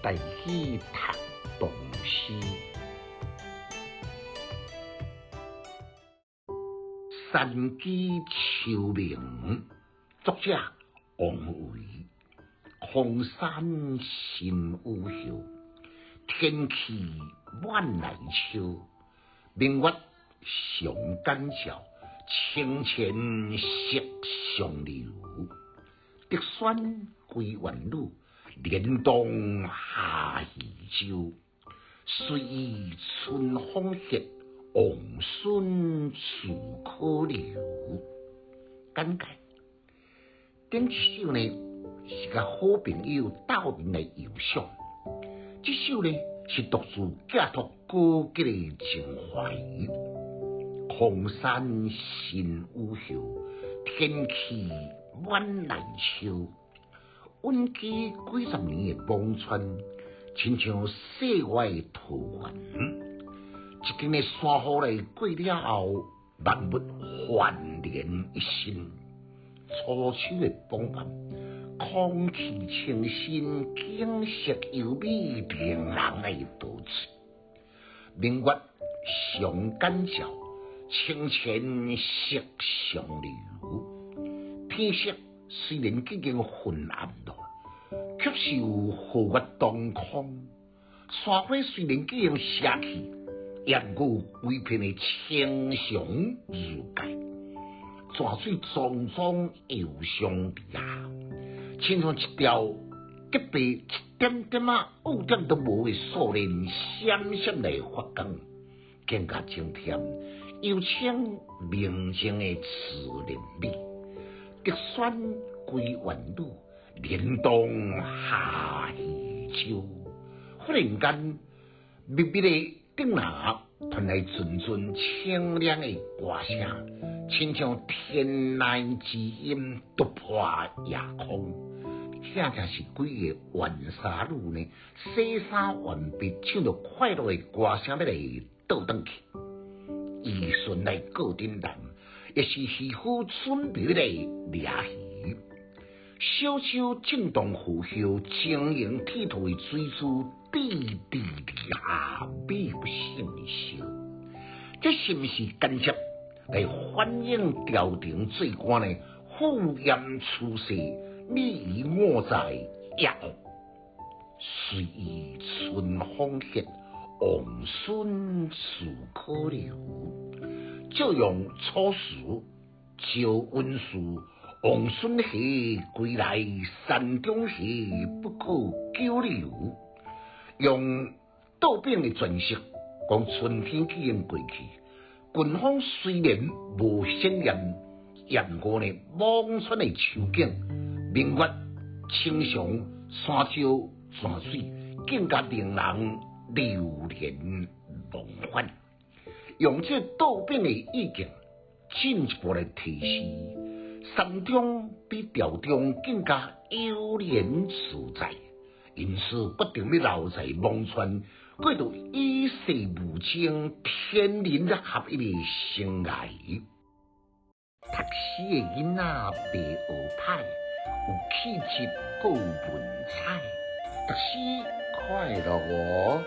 台語讀唐詩。山居秋暝，作者王維。空山新雨後，天氣滿內秋。明月常感照，清泉石上流。竹喧歸怨女，蓮動下漁舟。隨意春風歇，王孫自可留。簡介：頂一首呢是佮好朋友鬥陣來遊賞，這首呢是獨自寄託高潔的情懷。空山新雨後，天氣滿內秋。隱居幾十年的輞川，親像世外桃源。一間的山雨來過了後，萬物煥然一新。初秋的傍晚，空氣清新，景色優美，令人來陶醉。明月常感照，清泉石上流。天色雖然已經昏暗囉，卻是有皓月當空。山花雖然已經謝去，也毋過有規片的青松如蓋。泉水淙淙流上而下，親像一條潔白一點點仔污點都無的素蓮，閃閃來發光，更加增添幽清明淨的自然美。竹喧歸怨女，蓮動下漁舟。忽然間，密密的頂林傳來陣陣清涼的歌聲，親像天籟之音突破夜空。正正是幾个浣紗女呢，洗衫完畢，唱著快樂的歌聲欲來倒轉去。漁孫來過頂南，抑是漁夫準備來掠魚。小樹震動拂袖，晶瑩剔透的水珠滴滴而下，美不勝收。這是毋是間接來反映朝廷做官呢？敷衍處世，爾虞我詐的惡。隨意春風歇，王孫自可留。借用楚辭趙溫氏王孫何歸來山中何不可久留。用倒反的詮釋，講春天已經過去，群峰雖然無顯現，也毋過呢，輞川的秋景，明月、青松、山石、泉水，更加令人流連忘返。用這倒反的意境，進一步來提示，山中比朝中更加悠然自在，因此決定欲留在輞川，過著與世無爭、天人合一的生涯。讀書的囡仔袂學歹，有氣質閣有文采，讀書快樂哦。